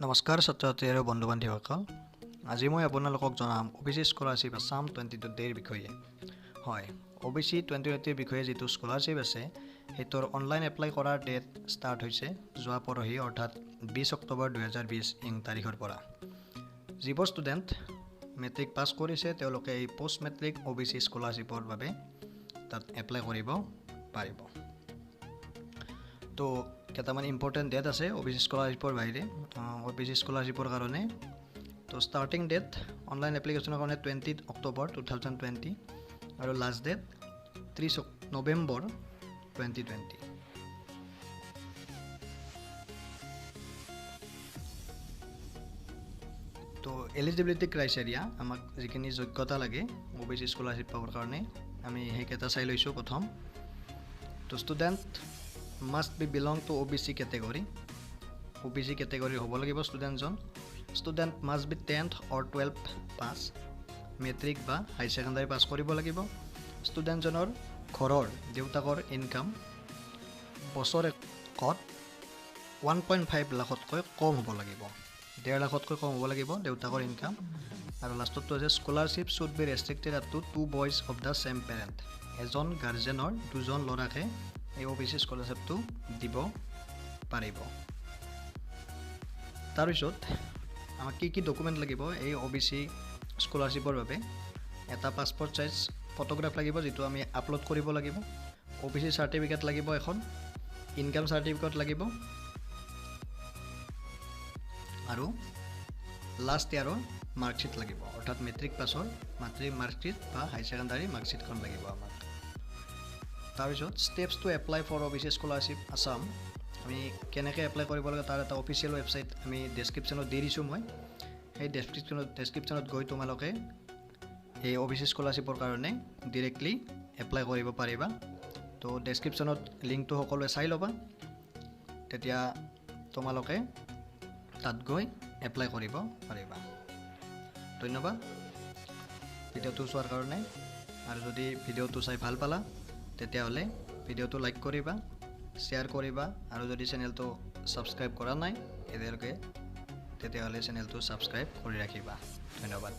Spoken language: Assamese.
নমস্কাৰ ছাত্ৰ ছাত্ৰী আৰু বন্ধু বান্ধৱীসকল, আজি মই আপোনালোকক জনাম অ' বি চি স্কলাৰশ্বিপ আছাম 2020ৰ বিষয়ে। হয়, অ' বি চি 2020ৰ বিষয়ে যিটো স্কলাৰশ্বিপ আছে, সেইটোৰ অনলাইন এপ্লাই কৰাৰ ডেট ষ্টাৰ্ট হৈছে যোৱা পৰহি, অৰ্থাৎ 20 অক্টোবৰ 2020 ইং তাৰিখৰ পৰা। যিবোৰ ষ্টুডেণ্ট মেট্ৰিক পাছ কৰিছে, তেওঁলোকে এই পষ্ট মেট্ৰিক অ' বি চি স্কলাৰশ্বিপৰ বাবে তাত এপ্লাই কৰিব পাৰিব। তো কেইটামান ইম্পৰ্টেণ্ট ডেট আছে অ' বি চি স্কলাৰশ্বিপৰ বাহিৰে অ' বি চি স্কলাৰশ্বিপৰ কাৰণে। তো ষ্টাৰ্টিং ডেট অনলাইন এপ্লিকেশ্যনৰ কাৰণে 20 অক্টোবৰ 2020 আৰু লাষ্ট ডেট 30 নৱেম্বৰ 2020। তো এলিজিবিলিটি ক্ৰাইটেৰিয়া, আমাক যিখিনি যোগ্যতা লাগে অ' বি চি স্কলাৰশ্বিপ পাবৰ কাৰণে, আমি সেইকেইটা চাই লৈছোঁ প্ৰথম। তো student must be belong to OBC category, OBC category হ'ব লাগিব ষ্টুডেণ্টজন। Student must be 10th or 12 pass, matric বা হাই ছেকেণ্ডাৰী পাছ কৰিব লাগিব। ষ্টুডেণ্টজনৰ ঘৰৰ দেউতাকৰ ইনকাম বছৰেকত 1.5 লাখতকৈ কম হ'ব লাগিব, 1.5 লাখতকৈ কম হ'ব লাগিব দেউতাকৰ ইনকাম। আৰু লাষ্টতটো আছে, scholarship should be restricted up to two boys of the same parent। এজন গাৰ্জেনৰ দুজন ল'ৰাকহে এই অ' বি চি স্কলাৰশ্বিপটো দিব পাৰিব। তাৰপিছত আমাক কি কি ডকুমেণ্ট লাগিব এই অ' বি চি স্কলাৰশ্বিপৰ বাবে? এটা পাছপৰ্ট চাইজ ফটোগ্ৰাফ লাগিব, যিটো আমি আপলোড কৰিব লাগিব। অ' বি চি চাৰ্টিফিকেট লাগিব এখন, ইনকাম চাৰ্টিফিকেট লাগিব আৰু লাষ্ট ইয়াৰৰ মাৰ্কশ্বিট লাগিব, অৰ্থাৎ মেট্ৰিক পাছৰ মেট্ৰিক মাৰ্কশ্বিট বা হাই ছেকেণ্ডাৰী মাৰ্কশ্বিটখন লাগিব আমাক। তাৰপিছত steps to apply for OBC scholarship Assam, আমি কেনেকৈ এপ্লাই কৰিব লাগে তাৰ এটা অফিচিয়েল ৱেবছাইট আমি ডেছক্ৰিপশ্যনত দি দিছোঁ মই। সেই ডেছক্ৰিপশ্যনত গৈ তোমালোকে এই অ' বি চি স্কলাৰশ্বিপৰ কাৰণে ডিৰেক্টলি এপ্লাই কৰিব পাৰিবা। তো ডেছক্ৰিপশ্যনত লিংকটো সকলোৱে চাই ল'বা, তেতিয়া তোমালোকে তাত গৈ এপ্লাই কৰিব পাৰিবা। ধন্যবাদ ভিডিঅ'টো চোৱাৰ কাৰণে। আৰু যদি ভিডিঅ'টো চাই ভাল পালা, তেতিয়াহ'লে ভিডিঅ'টো লাইক কৰিবা, শ্বেয়াৰ কৰিবা আৰু যদি চেনেলটো ছাবস্ক্ৰাইব কৰা নাই এতিয়ালৈকে, তেতিয়াহ'লে চেনেলটো ছাবস্ক্ৰাইব কৰি ৰাখিবা। ধন্যবাদ।